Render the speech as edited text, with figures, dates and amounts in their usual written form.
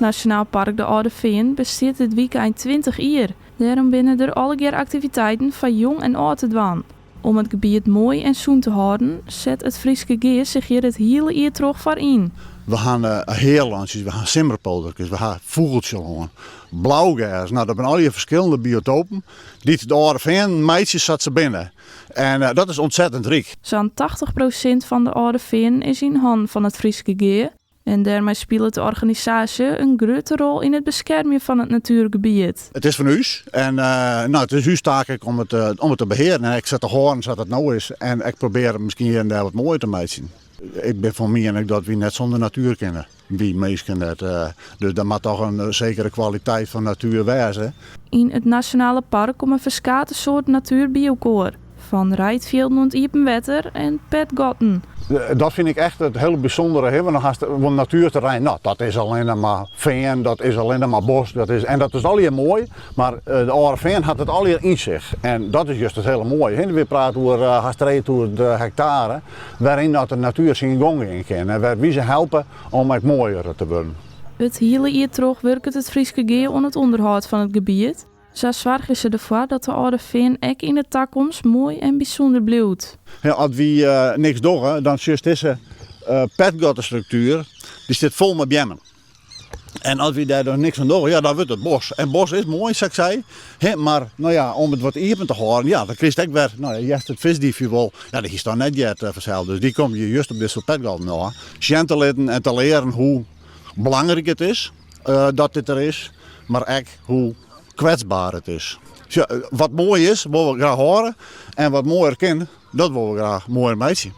Nasjonaal Park De Alde Feanen bestiet dit wykein 20 jier. Dêrom binne der allegear aktiviteiten foar jong en âld te dwaan. Om it gebiet moai en sûn te hâlden, set It Fryske Gea sich hjir it hiele jier troch foar yn. We ha healantsjes, we ha simmerpolderkes, we ha fûgeltsjelân, blaugers. No, dat binne allegear ferskillende biotopen dy't de Alde Feanen meitsje sa't se binne. En dat is ontzettend ryk. Sa'n 80% fan de Alde Feanen is yn hannen fan It Fryske Gea. En dêrmei spilet de organisaasje in grutte rol yn it beskermjen fan it natuergebiet. It is fan ús en no, it is ús taak ek om it, om it te behearen en ek sa te hâlden sa't it no is. En ek probearje miskien hjir en dêr wat moaier te meitsjen. Ik bin fan miening dat wy net sûnder natuer kinne. Wy minsken net. Dus der moat toch in sekere kwaliteit fan natuer wêze. Yn it nasjonale park komme ferskate soarten natuer by elkoar. Fan reidfjilden oant iepen wetter en petgatten. Dat fyn ik echt it hiele bysûndere. Hè? Want dan hast in natuerterrein, no, dat is allinne mar fean, dat is allinne mar bosk, dat is, en dat is allegear moai, mar de Alde Feanen hat it allegear yn sich. En dat is just it hiele moaie. Hè? We prate oer hast 3000 hektare, wêryn dat de natuer syn gong gean kin en wêr't wy se helpe om ek moaier te wurden. It hiele jier troch wurket It Fryske Gea oan it ûnderhâld fan it gebiet. Sa soargje se derfoar dat de Alde Feanen ek yn de takomst moai en bysûnder bliuwt. Ja, as wy niks dogge, dan sjochst dizze petgattestruktuer, dy stiet fol mei beammen. En as wy dêr dan niks oan dogge, ja, dan wurdt it bos. En bos is moai, sa't ik sei, hè, mar no ja, om it wat iepen te hâlden, ja, dan krijst ek wer, no ja, hearst it fiskdiefje wol, ja, dat hiest dan net heard fansels. Dus dy komme je just op dit soart petgatten ôf. Sjen te litten en te learen hoe belangryk it is dat dit der is, mar ek hoe kwetsber it is. Sjoch, wat moai is, wolle we graach hâlde en wat moaier kin, dat wolle we graach moaier meitsje.